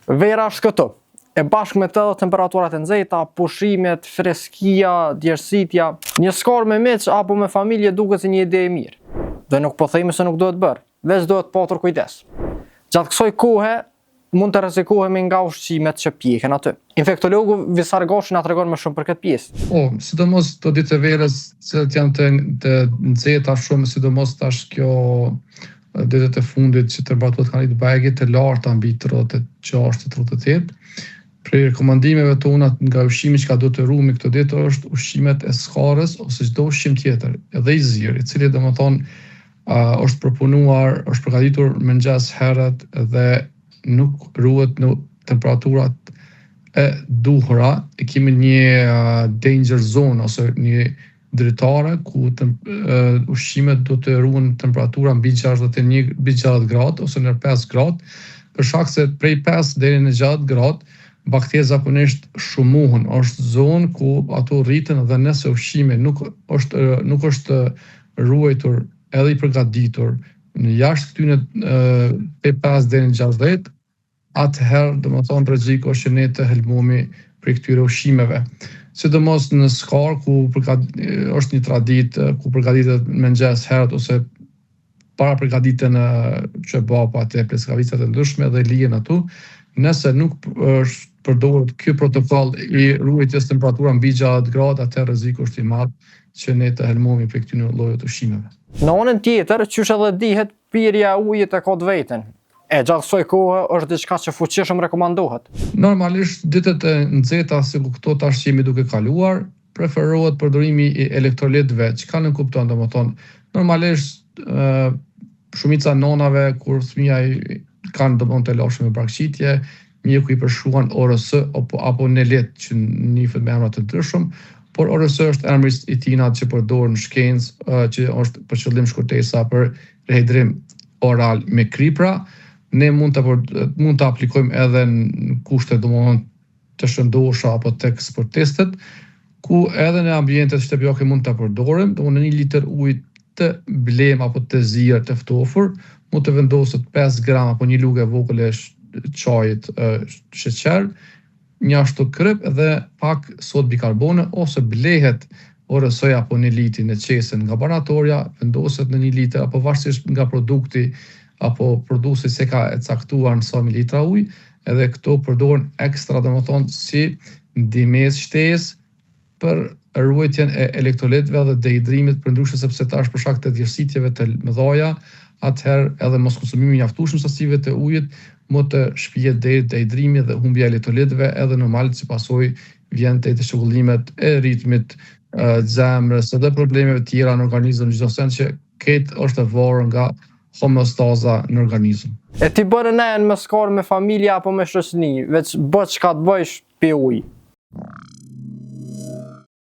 Vera është këtu. E bashkë me të edhe temperaturat e nxehta, pushimet, freskia, djersitja. Një skarë me miq apo me familje duket si një ide e mirë. Dhe nuk po themi se nuk duhet bërë, veç duhet patur kujdes. Gjatë kësaj kohe mund të rrezikohemi nga ushqimet që pjeken aty. Infektologu Visar Gashi na tregon më shumë për këtë pjesë. Po, sidomos këto ditë të verës, të cilat janë të të nxehta shumë, sidomos tash kjo ditët e fundit që temperaturat kanë rritë bajagi të larta mbi 36 38. Prej rekomandimeve tona nga ushqimi që ka duhet të ruhemi këto ditë është ushqimet e skarës ose çdo ushqim tjetër, edhe i zirë, i cili domethënë është përpunuar, është përgatitur mëngjes herët dhe nuk ruhet në temperaturat e duhura, e kemi një danger zone ose një dritare ku të, ushqimet do të ruhen në temperatura mbi 61 mbi 60 gradë ose në 5 gradë, për shkak se prej 5 deri në 60 gradë bakteret zakonisht shumohen, është zonë ku ato rriten dhe nëse ushqimi nuk është nuk është ruajtur edhe i përgatitur në jashtë këtyre prej 5 deri në 60, atëherë domethënë rreziku është që ne të helmohemi prej këtyre ushqimeve. Sidomos në skarë ku përgat, është një traditë ku përgatitet mëngjes herët ose para përgatiten qebapat e pleskavicat e ndryshme dhe lihen aty. Nëse nuk është përdoret ky protokoll i ruajtjes temperatura mbi 60 gradë, atëherë rreziku është i madh që ne të helmohemi prej këtyre llojeve të ushqimeve. Në anën tjetër, qysh edhe dihet, pirja e ujit e ka të vetën. E gjatë kësaj kohe është diçka që fuqishëm rekomandohet. Normalisht ditët e nxehta sikur këto tash që jemi duke kaluar, preferohet përdorimi i elektrolitëve, çka nënkupton domethënë normalisht shumica e nonave kur fëmija i kanë domethënë telashe me barkqitje, mjeku i përshkruan ORS apo apo Nelit që njihet me emra të ndryshëm, por ORS është emri i tina që përdoret në shkencë që është për qëllim shkurtesa për rehidrim oral me kripra, ne mund të mund të aplikojmë edhe në kushte domethënë të shëndosha apo tek sportistët, ku edhe në ambientet shtëpiake mund ta përdorim, domethënë në një litër ujë të blem apo të zier të ftofur, mund të vendoset 5 gram apo një lugë e vogël e çajit sheqer, njashtu krip dhe pak sodë bikarbone ose blehet ORS-ja apo Neliti në qese nga barnatorja, vendoset në një litër apo varësisht nga produkti apo prodhuesi se ka e caktuar në sa mililitra ujë, edhe këto përdoren ekstra domethënë si ndihmesë shtesë për ruajtjen e elektrolitëve dhe dehidrimit përndryshe sepse tash për shkak të djersitjeve të mëdha, atëherë edhe moskonsumimi i mjaftueshëm sasive të ujit mund të shpihet deri te dehidrimi dhe humbja e elektrolitëve edhe normal si pasojë vjen te çrregullimet e ritmit të zemrës edhe problemeve tjera në organizëm çdo send që këtë është e varur nga homeostaza në organizëm. E ti bëre nejën me skarë me familje apo me shoqni, veç bë çka të bëjsh, pi ujë.